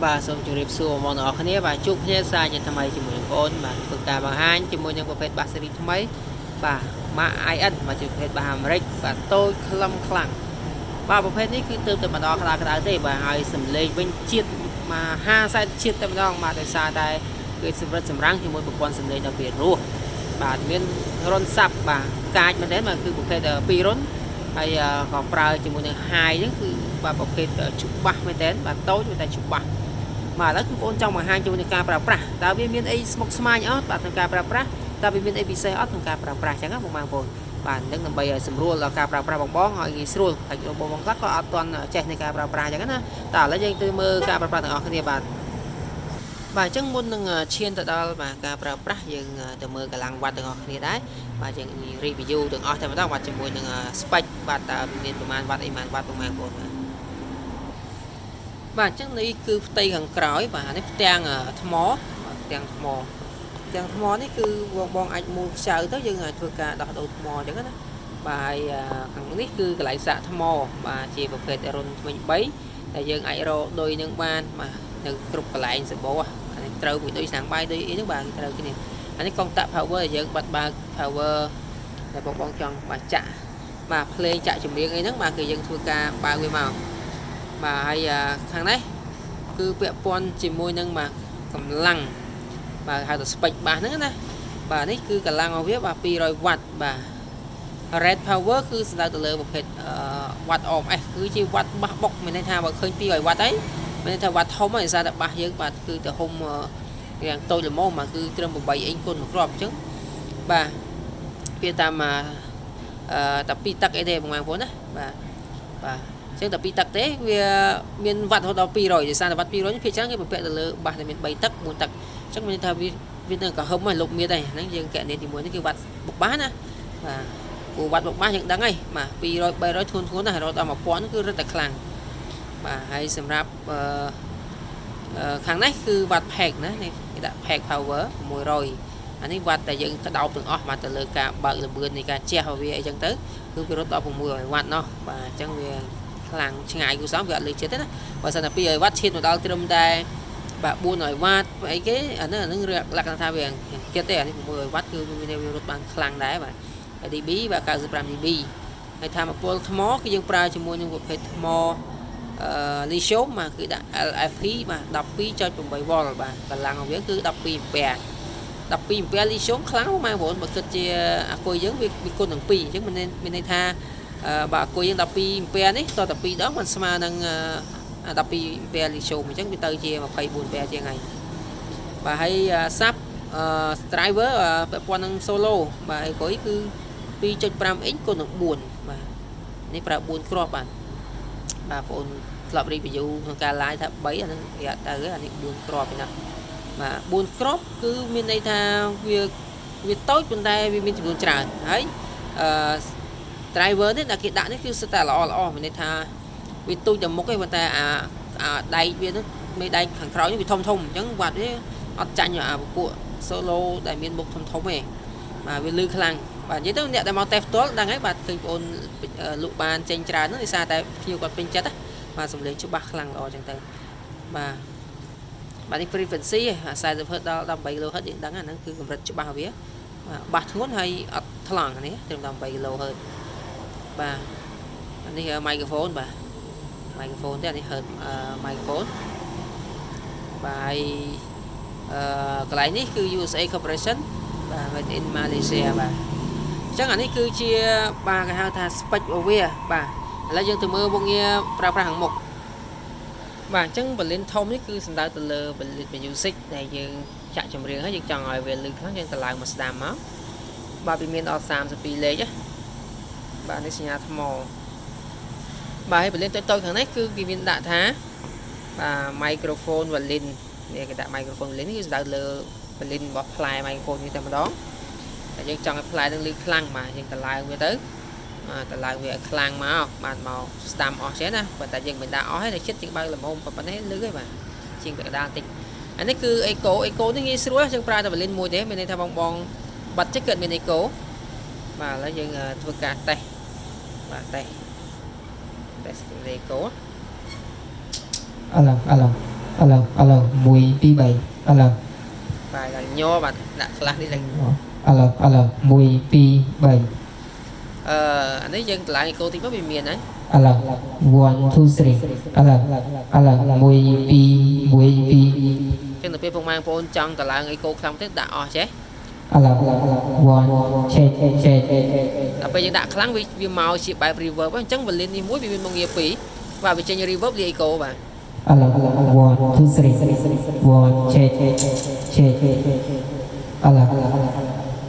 បាទសូមជម្រាបសួរបងប្អូនទាំងអស់គ្នាបាទជួបគ្នាសាជាថ្មីជាមួយនឹងបងប្អូនបាទធ្វើការបង្ហាញជាមួយនឹងប្រភេទបាសស៊េរីថ្មីបាទម៉ាក IN បាទជាប្រភេទបាសអាមេរិកបាទតូចខ្លឹមខ្លាំងបាទប្រភេទនេះគឺទើបតែមកដល់ក្តៅក្តៅទេបាទហើយសំឡេងវិញជាតិមហាសែនជាតិតែម្ដងបាទដោយសារតែគឺសម្រិតសម្រាំងជាមួយប្រព័ន្ធសំឡេងដ៏ពីរោះបាទមានរន្ធ sub បាទកាចមែនទេបាទគឺប្រភេទ2រន្ធហើយក៏ប្រើជាមួយនឹង high ហ្នឹងគឺបាទប្រភេទច្បាស់មែនទេបាទតូចតែច្បាស់បាទឥឡូវគឺបងចង់បង្ហាញជាមួយនឹងការប្រើប្រាស់តើវាមានអីស្មុគស្មាញអត់បាទក្នុងការប្រើប្រាស់តើវាមានអីពិសេសអត់ក្នុងការប្រើប្រាស់អញ្ចឹងណាបងប្អូនបាទអញ្ចឹងដើម្បីឲ្យសម្រួលដល់ការប្រើប្រាស់បងបងឲ្យងាយស្រួលហើយបងបងខ្លះក៏អត់ទាន់ចេះនៃការប្រើប្រាស់អញ្ចឹងណាតើឥឡូវយើងទៅមើលការប្រើប្រាស់ទាំងអស់គ្នាបាទបាទអញ្ចឹងមុននឹងឈានទៅដល់បាទការប្រើប្រាស់យើងទៅមើលកម្លាំងវ៉ាត់ទាំងអស់គ្នាដែរបាទយើង review ទាំងអស់តែម្ដងបាទជាមួយនឹង spec បាទតើមានប្រមាណវ៉ាត់អីប្រមាណវ៉ាត់ប្រមាណបងប្អូនបាទបាទអញ្ចឹងនេះគឺផ្ទៃខាងក្រោយបាទនេះផ្ទាំងថ្មបាទផ្ទាំងថ្មផ្ទាំងថ្មនេះគឺបងបងអាចមូលខ្ចៅទៅយើងអាចធ្វើការដោះដូរថ្មអញ្ចឹងណាបាទហើយខាងនេះគឺកន្លែងសាកថ្មបាទជាប្រភេទរុនធ្មេញ3ដែលយើងអាចរកឌុយនឹងបានបាទនៅគ្រប់កន្លែងសម្បូរអានេះត្រូវមួយឌុយស្នាងបាយឌុយអីហ្នឹងបាទត្រូវគ្នាអានេះកុងតាក់ power ដែលយើងបាត់បើក power ដែលបងបងចង់បាទចាក់បាទភ្លេងចាក់ចម្រៀងអីហ្នឹងបាទគឺយើងធ្វើការបើកវាមកបាទហើយខាងនេះគឺពាក់ព័ន្ធជាមួយនឹងបាទកម្លាំងបាទហៅថា spec បាសហ្នឹងណាបាទនេះគឺកម្លាំងរបស់វាបាទ200វ៉ាត់បាទ Red power គឺសំដៅទៅលើប្រភេទវ៉ាត់ RMS គឺជាវ៉ាត់បាសបុកមានន័យថាបើឃើញ200វ៉ាត់ហើយមានន័យថាវ៉ាត់ធំហើយដោយសារតែបាសយើងបាទគឺទៅហុំយ៉ាងតូចល្មមបាទគឺត្រឹម8អ៊ីងគុណមួយគ្រាប់អញ្ចឹងបាទវាតាមអឺតែពីរទឹកអីទេបងប្អូនណាបាទបាទអញ្ចឹងតែពីរទឹកទេវាមានវ៉ាត់រហូតដល់200ដោយសារតែវ៉ាត់200នេះភាគច្រើនគេបំពាក់ទៅលើបាសដែលមាន3ទឹក4ទឹកអញ្ចឹងមានន័យថាវាវានឹងក្រហឹមហើយលុបមៀតហើយហ្នឹងយើងកណនីទី1នេះគឺវ៉ាត់បុកបាសណាបាទពូវ៉ាត់បុកបាសយើងដឹងហើយបាទ200 300ធ្ងន់ធ្ងរណាស់រហូតដល់1000គឺរឹតតែខ្លាំងបាទហើយសម្រាប់អឺខាងនេះគឺវ៉ាត់ pack ណានេះគេដាក់ pack power 600អានេះវ៉ាត់តែយើងក្តោបទាំងអស់បាទទៅលើការបើកលបឿននៃការជះរបស់វាអីចឹងទៅគឺវារត់ដល់600វ៉ាត់ណោះបាទអញ្ចឹងវាខ្លាំងឆ្ងាយគូសំវាអត់លើចិត្តទេណាបើសិនតែ200វ៉ាត់ឈានមកដល់ត្រឹមតែបាទ400វ៉ាត់អីគេអាហ្នឹងអាហ្នឹងលក្ខណៈថាវាចិត្តទេអានេះ600វ៉ាត់គឺវារត់បានខ្លាំងដែរបាទ dB បាទ95 dB ហើយធម្មពលថ្មគឺយើងប្រើជាមួយនឹងប្រភេទថ្មអឺ lithium បាទគឺដាក់ LFP បាទ12.8 V បាទកម្លាំងរបស់វាគឺ12អាំពែ12អាំពែ lithium ខ្លាំងបងប្អូនបើគិតជាអាគុយយើងវាគុណនឹង2អញ្ចឹងមានមានន័យថាបើអាគុយយើង12អាំពែនេះតតែ2ដងมันស្មើនឹង12អាំពែ lithium អញ្ចឹងវាទៅជា24អាំពែជាងហើយបាទហើយ sub driver ពាក់ព័ន្ធនឹង solo បាទហើយក្រោយគឺ2.5 inch គុណនឹង4បាទនេះប្រើ4គ្រាប់បាទបាទបងប្អូនធ្លាប់ review ក្នុងការ live ថា3អាហ្នឹងវាអត់ទៅទេអានេះ4គ្រាប់ឯណាបាទ4គ្រាប់គឺមានន័យថាវាវាតូចប៉ុន្តែវាមានចំនួនច្រើនហើយអឺ driver នេះដែលគេដាក់នេះគឺសិតតែល្អល្អមានន័យថាវាទូចតែមុខឯងប៉ុន្តែអាអាដែកវានោះមេដែកខាងក្រោយនេះវាធំធំអញ្ចឹងវ៉ាត់វាអត់ចាញ់អាពពួក solo ដែលមានមុខធំធំទេបាទវាលឺខ្លាំងបាទនិយាយទៅអ្នកដែលមកតេស្តផ្ទាល់ដឹងហើយបាទឃើញបងអូនលក់បានចេញច្រើនហ្នឹងដោយសារតែភ្ញៀវគាត់ពេញចិត្តបាទសំឡេងច្បាស់ខ្លាំងល្អអញ្ចឹងទៅបាទបាទនេះ frequency 40 Hz ដល់18 kHz យើងដឹងអាហ្នឹងគឺកម្រិតច្បាស់វាបាទបាសធ្ងន់ហើយអត់ថ្លង់នេះត្រឹម18 kHz បាទអានេះ microphone បាទ microphone ទេអានេះ head microphone បាទហើយអឺកន្លែងនេះគឺ USA Corporation បាទ made in Malaysia បាទអញ្ចឹងអានេះគឺជាបាទគេហៅថា spec របស់វាបាទឥឡូវយើងទៅមើលមុខងារប្រើប្រាស់ខាងមុខបាទអញ្ចឹង volume ធំនេះគឺសំដៅទៅលើ volume music ដែលយើងចាក់ចម្រៀងហើយយើងចង់ឲ្យវាលឺខ្លាំងយើងទៅឡើងមកស្ដាំមកបាទវាមានដល់32លេខណាបាទនេះសញ្ញាថ្មបាទហើយ volume តូចៗខាងនេះគឺគេមានដាក់ថាបាទ microphone volume នេះគេដាក់ microphone volume នេះគឺសំដៅលើ volume របស់ផ្លែ microphone នេះតែម្ដងតែយើងចង់ឲ្យផ្លែនឹងលឺខ្លាំងបាទយើងទៅឡើងវាទៅបាទទៅឡើងវាឲ្យខ្លាំងមកបាទមកស្ដាំអស់ចេះណាប៉ុន្តែយើងមិនដាក់អស់ទេតែចិត្តយើងបើកល្មមប៉ុណ្ណេះលឺហើយបាទជាងពាក់កណ្ដាលតិចអានេះគឺ echo echo នេះងាយស្រួលយើងប្រើតែ volume មួយទេមានន័យថាបងបងបាត់ចិត្តកើតមាន echo បាទឥឡូវយើងធ្វើការតេស្តបាទតេស្ត តេស្ត echo អាឡូអាឡូ អាឡូអាឡូ1 2 3អាឡូ បាទឡើងញ័របាទដាក់ខ្លះនេះឡើង អាឡូអាឡូ1 2 3 អឺអានេះយើងតម្លើង echo តិចមកវាមានហើយ អាឡូ1 2 3អាឡូអាឡូ1 2 1 2 ចឹងទៅពេលពុកម៉ែបងប្អូនចង់តម្លើង echo ខ្លាំងទៀតដាក់អស់ចេះ អាឡូ1 check check ដល់ពេលយើងដាក់ខ្លាំងវាវាមកជាបែប reverb អញ្ចឹង volume នេះមួយវាមានមុខងារពីរបាទវាចេញ reverb លា echo បាទ អាឡូ1 2 3 1 check check អាឡូ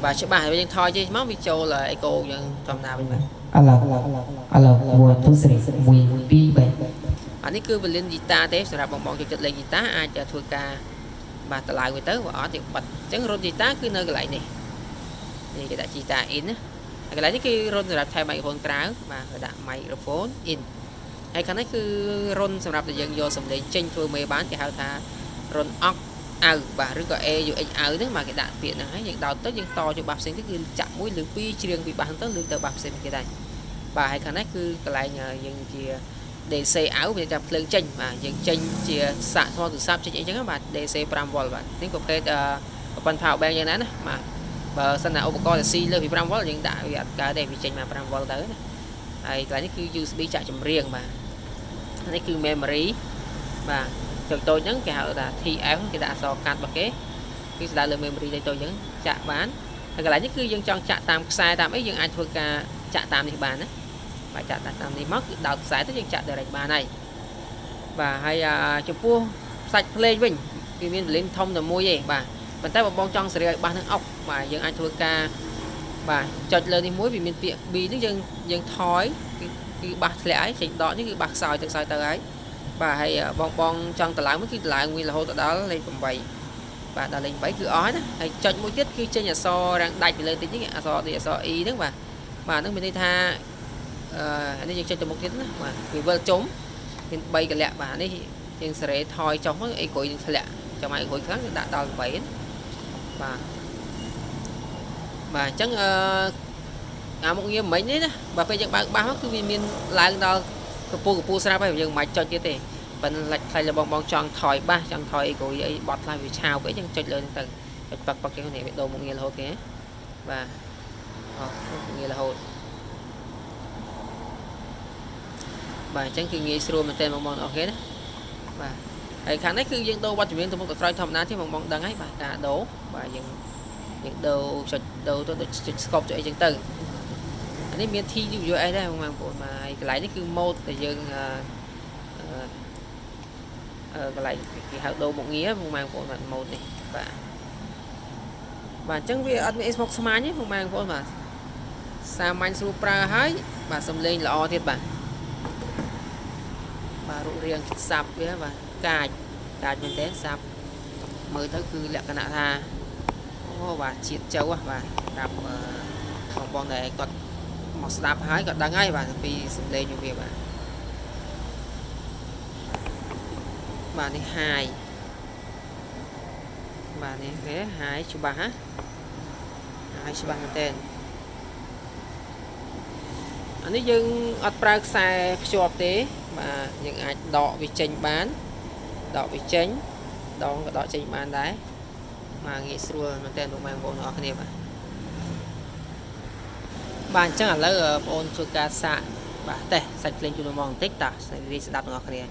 បាទច្បាស់ហើយយើងថយចេះមកវាចូល echo យើងធម្មតាវិញបាទ អាឡូអាឡូ1 2 3 1 2 3 អានេះគឺ volume ហ្គីតាទេសម្រាប់បងបងចូលចិត្តលេងហ្គីតាអាចធ្វើការបាទតម្លើងវាទៅបើអត់យើងបិទអញ្ចឹងរន្ធហ្គីតាគឺនៅកន្លែងនេះនេះគេដាក់ហ្គីតា in ណាហើយកន្លែងនេះគឺរន្ធសម្រាប់ថែមមីក្រូហ្វូនក្រៅបាទគេដាក់ microphone in ហើយខាងនេះគឺរន្ធសម្រាប់តែយើងយកសំឡេងចេញធ្វើមេបានគេហៅថារន្ធអុកអៅបាទឬក៏ AUX អៅហ្នឹងបាទគេដាក់ពាក្យហ្នឹងហើយយើងដោតទៅយើងតចូលបាសផ្សេងទៅគឺចាក់មួយឬពីរច្រៀងពីបាសហ្នឹងទៅឬទៅបាសផ្សេងគេដែរបាទហើយខាងនេះគឺកន្លែងយើងជា DC អៅវាចាប់ភ្លើងចេញបាទយើងចេញជាសាកថ្មទូរស័ព្ទចេញអីចឹងបាទ DC 5V បាទនេះប្រភេទប្រព័ន្ធ power bank យ៉ាងណាណាបាទបើសិនណាឧបករណ៍ដែលស៊ីលើសពី 5V យើងដាក់វាអត់កើតទេវាចេញមក 5V ទៅណាហើយកន្លែងនេះគឺ USB ចាក់ចម្រៀងបាទនេះគឺ memory បាទតូចតូចហ្នឹងគេហៅថា TF គេដាក់អក្សរកាត់របស់គេគឺស្ដារលើ memory តូចតូចហ្នឹងចាក់បានហើយកន្លែងនេះគឺយើងចង់ចាក់តាមខ្សែតាមអីយើងអាចធ្វើការចាក់តាមនេះបានណាបាទចាក់តាមនេះមកគឺដោតខ្សែទៅយើងចាក់ direct បានហើយបាទហើយចំពោះសាច់ភ្លេងវិញវាមាន volume ធំតែមួយទេបាទប៉ុន្តែបើបងចង់សេរីឲ្យបាសនឹងអុកបាទយើងអាចធ្វើការបាទចុចលើនេះមួយវាមានពាក្យ B ហ្នឹងយើងយើងថយគឺបាសធ្លាក់ហើយចេញដកនេះគឺបាសខ្សោយទៅខ្សោយទៅហើយបាទហើយបងបងចង់តម្លើងមួយគឺតម្លើងវារហូតដល់លេខ8បាទដល់លេខ8គឺអស់ហើយណាហើយចុចមួយទៀតគឺចេញអក្សររាងដាច់ពីលើតិចនេះអក្សរដូចអក្សរ E ហ្នឹងបាទបាទហ្នឹងមានន័យថាអឺនេះយើងចុចទៅមុខទៀតណាបាទវាវិលជុំមាន3កលៈបាទនេះយើងសេរីថយចុះមកអីក្រួយនឹងធ្លាក់ចាំឲ្យក្រួយខ្លាំងយើងដាក់ដល់8ណាបាទបាទអញ្ចឹងអឺអាមុខងារមិញនេះណាបើពេលយើងបើកបាសមកគឺវាមានឡើងដល់កពូកពូស្រាប់ហើយយើងមិនបាច់ចុចទៀតទេប៉ុន្តែឡាច់ថ្លៃរបស់បងចង់ថយបាសចង់ថយអីក្រួយអីបត់ខ្លះវាឆាវពេកយើងចុចលើហ្នឹងទៅចុចប៉ាក់ប៉ាក់ចឹងនេះវាដូរមុខងាររហូតគេបាទអស់មុខងាររហូតបាទអញ្ចឹងគឺងាយស្រួលមែនទែនបងបងអូខេណាបាទហើយខាងនេះគឺយើងដូរបទចម្រៀងទៅមុខទៅក្រោយធម្មតាទេបងបងដឹងហើយបាទការដូរបាទយើងយើងដូរចុចដូរទៅដូចចុច scope ចុចអីចឹងទៅអានេះមាន TWS ដែរបងប្អូនបាទហើយកន្លែងនេះគឺ mode ដែលយើងអឺអឺកន្លែងគេហៅដូរមុខងារបងប្អូនបាទ mode នេះបាទបាទអញ្ចឹងវាអត់មានអីស្មុគស្មាញទេបងប្អូនបាទសាមញ្ញស្រួលប្រើហើយបាទសំឡេងល្អទៀតបាទបាទរូបរាងសាប់វាបាទកាចកាចមែនទេសាប់មើលទៅគឺលក្ខណៈថាអូបាទជាតិចៅបាទប្រាប់បងបងដែលគាត់មកស្ដាប់ហើយគាត់ដឹងហើយបាទពីសំឡេងវាបាទបាទនេះហាយបាទនេះគេហាយច្បាស់ណាហាយច្បាស់មែនទែនអានេះយើងអត់ប្រើខ្សែភ្ជាប់ទេបាទយើងអាចដកវាចេញបានដកវាចេញដងក៏ដកចេញបានដែរបាទងាយស្រួលមែនទែនលោកម៉ែបងប្អូនអរគ្នាបាទបាទអញ្ចឹងឥឡូវបងប្អូនធ្វើការសាកបាទតេសាច់ភ្លេងជូនមកបន្តិចតោះរីស្ដាប់ទាំងអស់គ្នា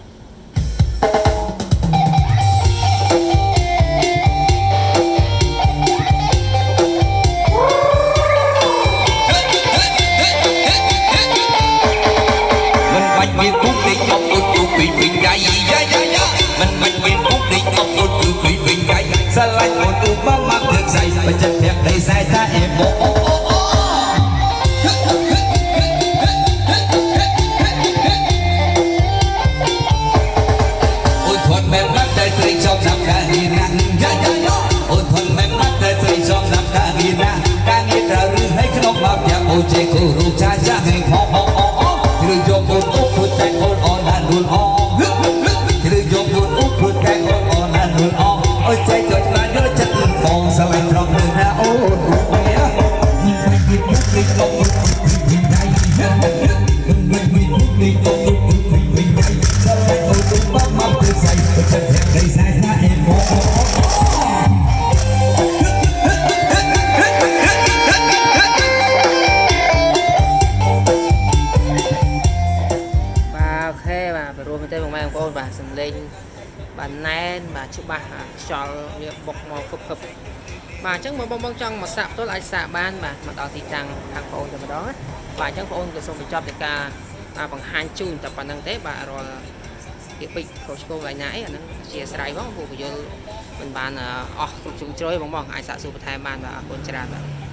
មិនបាច់មានពុកដេកអប់ដូចទូពីវិញដៃយ៉ាយ៉ាយ៉ាមិនបាច់មានពុកដេកអប់ដូចទូពីវិញដៃស្រឡាញ់អូនទូមកមកធ្វើខ្សែបើចិត្តភក្តីខ្សែថាអេបអូអូអូអូនធន់មែនបាត់តែត្រីចប់តាមការងារណាយ៉ាយ៉ាយ៉ាអូនធន់មែនបាត់តែត្រីចប់តាមការងារណាការងារត្រូវឬឲ្យក្នុងមកយ៉ាងអូចេគូរូចាចាហេងផងអូអូអូឬយកអូនអូព្រោះតែអូនអូនណានួនអូឬយកអូនអូព្រោះតែអូនអូនណានួនអូអូចេចុចណាយល់ចិត្តបងស្រឡាញ់ត្រង់នឹងណាអូនអូមិនបាច់មានមុខនេះអូវិញដៃមិនបាច់មានមុខនេះអូវិញដៃស្រឡាញ់អូនមកមកគឺស្អីចិត្ត ក្តីស្នេហាអេអូអូ បាទ OK បាទព្រោះមែនទេបងប្អូនបងប្អូនបាទសំឡេងបាទណែនបាទច្បាស់អាខ្យល់វាបុកមកគប់គប់បាទអញ្ចឹងបងបងចង់មកសាកផ្ទាល់អាចសាកបានបាទមកដល់ទីតាំងខាងបងប្អូនតែម្ដងណាបាទអញ្ចឹងបងប្អូនក៏សូមបញ្ចប់នៃការបាទបង្ហាញជូនតែប៉ុណ្្នឹងទេបាទរាល់ពាក្យពេចន៍ខុសឆ្គងកន្លែងណាអីអាហ្នឹងជាស្រ័យផងព្រោះពយល់មិនបានអស់គ្រប់ជ្រុងជ្រោយបងបងអាចសាកសួរបន្ថែមបានបាទអរគុណច្រើនបាទ។